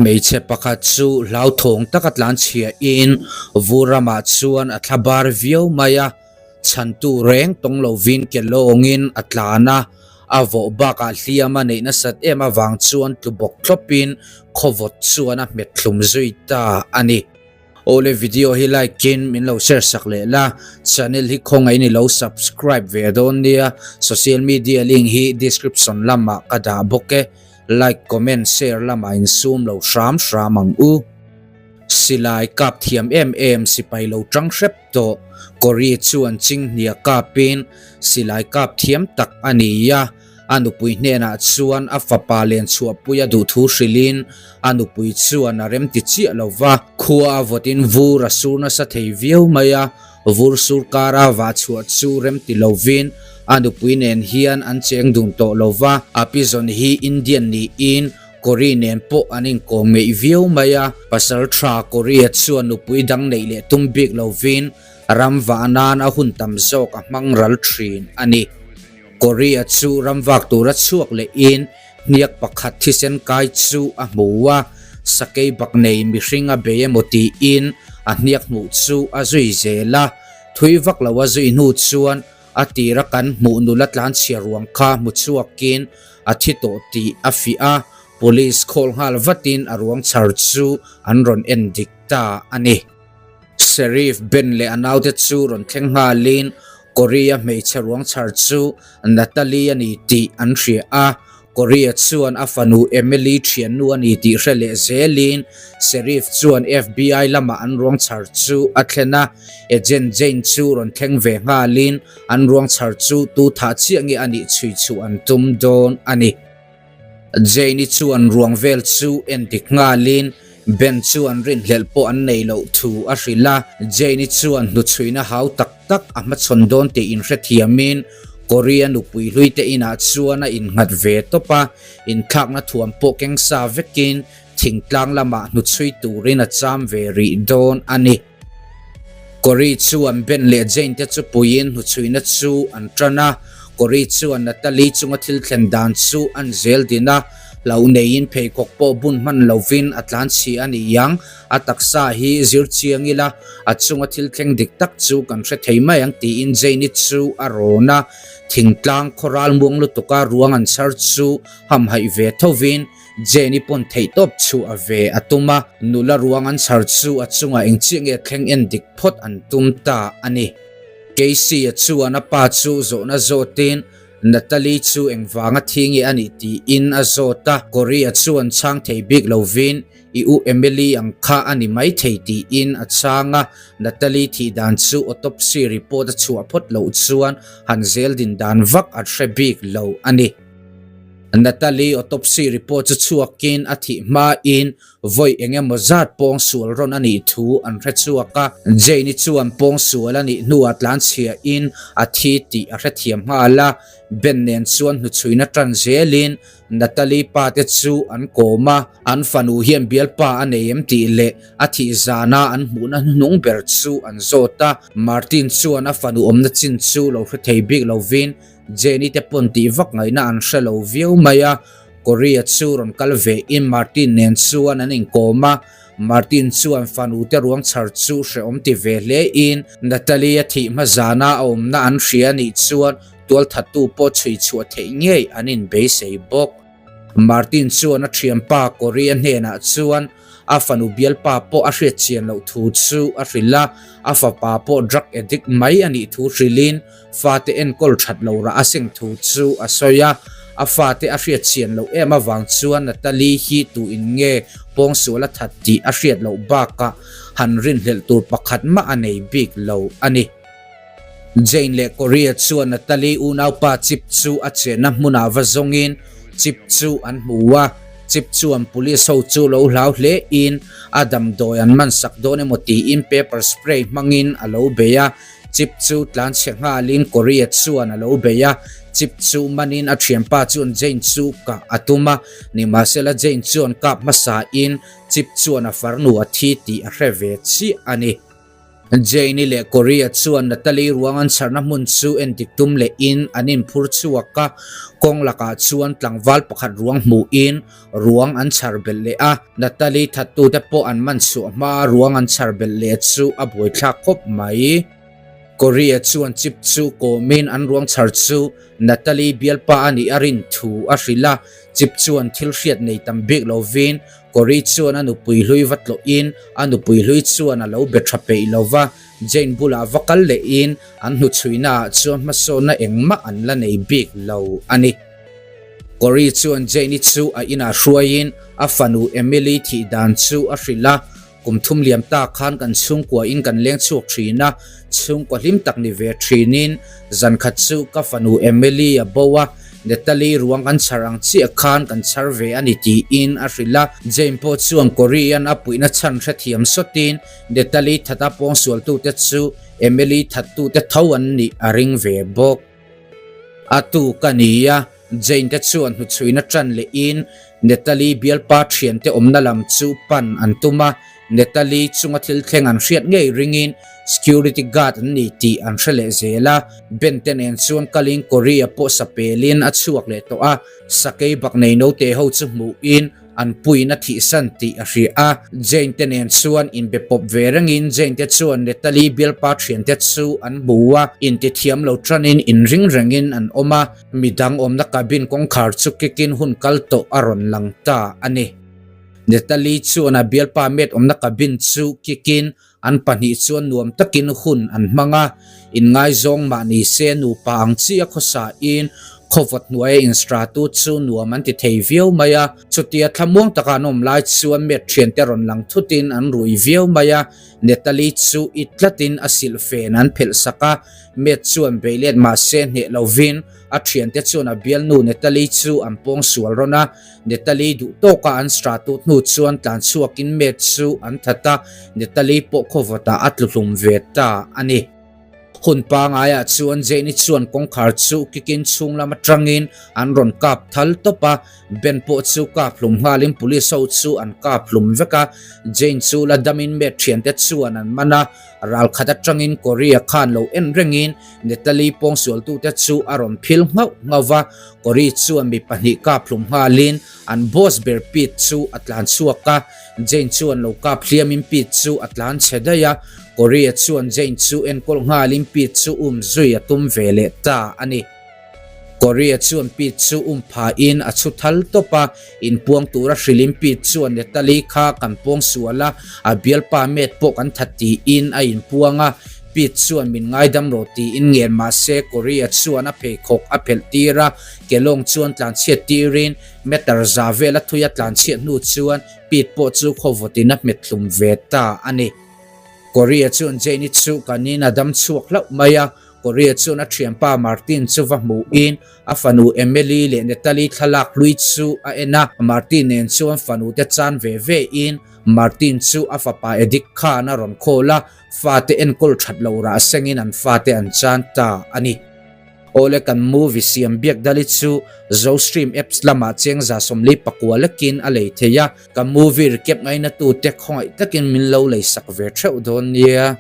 Hmeichhe pakhat chu hlauthawng taka tlanchhiahin vur ramah chuan a thla bar viau mai a, chhantu reng tawng lovin ke lawngin a tlan a, a vawh bakah hliam a neih nasat em avang chuan tlu bawk thlawpin khawvawt chuan a hmet thlum zui ta a ni. Awle video hi like in min lo share sak leh la, channel hi khawngaih in i lo subscribe ve dawn nia, social media link hi description lamah ka dah bawk e, like comment share lamah in sum lo hram hram ang u. Silai kap thiam em em sipai lo tang hrep tawh, Cory chuan chinghnia kapin silai kap thiam tak a ni a. A nupui hnenah chuan a fapa len chhuahpui a duh thu hrilhin a nupui chuan a remti chiah lo va. Khua a vawtin vur a sur nasa thei viau mai a, vur sur kara vah chhuah chu remti lovin a nupui nen hian an cheng dun tawh lo va. A pizawn hi Indian niin Cory nen pawh an inkawm ngeih viau mai a. Pasal tha Cory-a chuan nupui dang neih leh tum bik lovin ram vah nan a hun tam zawk a hmang ral thin a ni. Korea chu ramvak tura chhuak lehin hniak pakhat thisen kai chu a hmu a, sakei bak nei mihring a bei emaw tiin a hniak hmuh chu a zui zel a. Thui vak lo a zui hnu chuan a tira kan hmuh nula tlanchhia ruang kha hmu chhuakin a thi tawh tih a fiah a, police call nghal vatin a ruang chhar chu an rawn en dik ta a ni. Sheriff Ben leh a naute chu rawn thleng nghalin Korea hmeichhe ruang chhar chu Natalie a ni tih an hria a. Korea chuan a fanu Emily thiannu a ni tih hre leh zelin Sheriff chuan FBI lamah an ruang chhar chu a thlen a. Agent Jane chu rawn thleng ve nghalin an ruang chhar chu tu thah chiah nge a nih chhui chhuh an tum dawn a ni. Jane-i chuan ruang vel chu en dik nghalin Ben chu an rinhlelh pawh an nei loh thu a hrilh a. Jane-i chuan hnuchhuina hau tak tak a hmachhawn dawn tih inhrethiamin Korea nupui hlui te inah chuan a innghat ve tawp a, inthlakna thuam pawh keng sa vekin thingtlang lamah hnuchhui turin a cham ve rih dawn a ni. Cory chuan Ben leh Jane te chu puiin hnuchhuina chu an tan a, Cory chuan Natalie chunga thil thlen dan chu an zel din a, hlauh neiin pheikhawk pawh bun hman lovin a tlan chhi a ni ang, a taksa hi zir chiang ila a chunga thil thleng dik tak chu kan hre thei mai ang tiin Jane-i chu a rawn a, thingtlang khawral muang lutuka ruang an chhar chu hamhaih ve thovin Jenny pawn theihtawp chu a ve a tum a, nula ruang an chhar chu a chungah eng chiah nge thleng en dik phawt an tum ta a ni. Casey-a chuan a pa chu zawhna zawtin Natalie chu engvanga thi nge a nih tiin a zawt a, Cory-a chuan chhang thei bik lovin i u Emily ang kha a ni maithei tiin a chhang a, Natalie thih dan chu autopsy report a chhuah phawt loh chuan han zel din dan vak a hre bik lo a ni. Natalie autopsy report chu chhuakin a thih hmain vawi eng emaw zat pawngsual rawn a nih thu an hre chhuak a. Jane-i chuan pawngsual a nih hnuah tlanchhiahin a thi tih a hrethiam nghal a. Ben nen chuan hnuchhuina tan zelin Natalie pa te chu an kawm a, an fanu hian bialpa a nei em tih leh a thih zana an hmuhna hnuhnung ber chu an zawt a. Martin chuan a fanu awmna chin chu lo hre thei bik lovin Jenny te pawn tih vak ngaihna an hre lo viau mai a, Korea chu rawn kal ve in Martin nen chuan an inkawm a, Martin chuan fanu te ruang chhar chu hrehawm ti ve hle in Natalie a thih hma zana a awmna an hria a nih chuan tualthattu pawh chhui chhuah theih ngei an inbeisei bawk. Martin chuan a thianpa Korea hnenah chuan A fanu bialpa pawh a hriat chian loh thu chu a hrilh a, a fapa pawh drug addict mai a nih thu hrilhin fate enkawl that lo rah a seng thu chu a sawi a. A fate a hriat chian loh em avang chuan Natalie hi tu in nge pawngsual a that tih a hriat loh bakah han rinhlelh tur pakhat mah a nei bik lo a ni. Jane leh Korea chuan Natalie unaupa Chip chu a chenna hmunah va zawngin Chip chu an hmu a, Chip chuan police ho chu lo hlau hle in a damdawi an man sak dawn emaw tiin pepper spray hmangin a lo bei a, Chip chu tlanchhe nghalin Korea chuan a lo bei a, Chip chu manin a thianpa chuan Jane chu kah a tum a, nimahsela Jane chuan kap hmasa in Chip chuan a farnu a thi tih a hre ve chiah a ni. Jane-i leh Corey-a chuan Natalie ruang an chharna hmun chu endik tum lehin an inphur chhuak a, kawng lakah chuan tlangval pakhat ruang hmuhin ruang an chhar belh leh a. Natalie thattute pawh an man chhuah hmaa ruang an chhar belh leh chu a buaithlak khawp mai. Corey-a chuan Chip chu kawmin an ruang chhar chu Natalie bialpa a nih a rin thu a hrilh a, Chip chuan thil hriat nei tam bik lovin Corey chuan a nupui hlui va tlawhin a nupui hlui chuan a lo be tha peih lo va, Jane bulah va kal lehin an hnuchhuihnaah chuan hmasawnna engmah an la nei bik lo a ni. Corey chuan Jane-i chu a inah hruaiin a fanu Emily thih dan chu a hrilh a, Kum thum liam ta khan kan chhungkua in kan leng chhuak thin a, chhungkua hlim tak ni ve thinin zan khat chu ka fanu Emily a bo a, Natalie ruang kan chhar ang chiah khan kan chhar ve a ni tiin a hrilh a. Jane pawh chuan Corey-a'n a puihna chhan hrethiam sawtin Natalie that a pawngsualtute chu Emily thattute tho an nih a ring ve bawk. A tuk a ni a, Jane te chuan hnuchhuina tan lehin Natalie bialpa thiante awmna lam chu pan an tum a, Natalie chunga thil thleng an hriat ngei ringin security guard an ni tih an hre leh zel a. Ben te nen chuan kalin Corey-a pawh sapelin a chhuak leh tawh a, sakei bak nei note ho chu hmuhin An puiin a thihsan tih a hria a, Jane te nen chuan inbe pawp ve rengin Jane te chuan Natalie bialpa thiante chu an hmu a, intithiam lo tanin inring rengin an awm a, midang awmna cabin kawngkhar chu kikin hun kal tawh a rawn lang ta a ni. Natalie chuan a bialpa mate awmna cabin chu kikin An pahnih chuan nuam takin hun an hmang a, inngaizawng mah ni se nupa ang chiah khawsain khawvawt hnuaia instratu chu nuam an ti thei viau mai a. Chutia thlamuang taka an awm lai chuan met thiante rawn lang thutin an rui viau mai a, Natalie chu it tlatin a silh fen an phelh sak a, met chuan beilet mah se hneh lovin a thiante chuan a bialnu Natalie chu an pawng sual rawn a. Natalie duh tawka an stratut hnu chuan tlan chhuakin Matt chu an that a, Natalie pawh khawvawtah a tlu hlum ve ta a ni. Hun pangaiah chuan Jane-i chuan kawngkhar chu kikin chhung lam atangin an rawn kap thal tawp a, Ben pawh chu kap hlum nghalin police ho chu an kap hlum vek a, Jane chu la damin Matt thiante chuan an man a, ral khat atangin Corey-a khan lo en rengin Natalie pawngsualtute chu a rawn phil nghauh nghauh va, Corey chuan mi pahnih kap hlum nghalin an boss ber Pete chu a tlan chhuak a, Jane chuan lo kap hliamin Pete chu a tlan chhe daih a, Corey-a chuan Jane chu enkawl nghalin Pete chu um zui a tum ve leh ta a ni. Corey-a chuan Pete chu um phahin a chhu thal tawp a, inpuang tura hrilhin Pete chuan Natalie kha kan pawng sual a, a bialpa mate pawh kan that tiin a inpuang a, Pete chuan min ngaidam rawh tiin ngen mahse Corey-a chuan a pheikhawk a phelh tir a, kelawng chuan tlanchhiat tirin meter za vel a thui a tlanchhiat hnu chuan Pete pawh chu khawvawtin a hmet hlum ve ta a ni. Corey-a chuan Jane-i chu kanin a dam chhuak hlauh mai a, Corey-a chuan a thianpa Martin chu va hmuhin a fanu Emily leh Natalie thlalak hlui chu a en a, Martin nen chuan fanu te chan ve ve in Martin chu a fapa Edic khan a rawn call a, Fate enkawl that lo rah sengin an fate an chan ta a ni. Awle kan movie siam biak dali chu Zostream apps lamah chengza 44 lekin a lei thei a, ka movie recap ngainatute khawngaih takin min lo lei sak ve theuh dawn nia.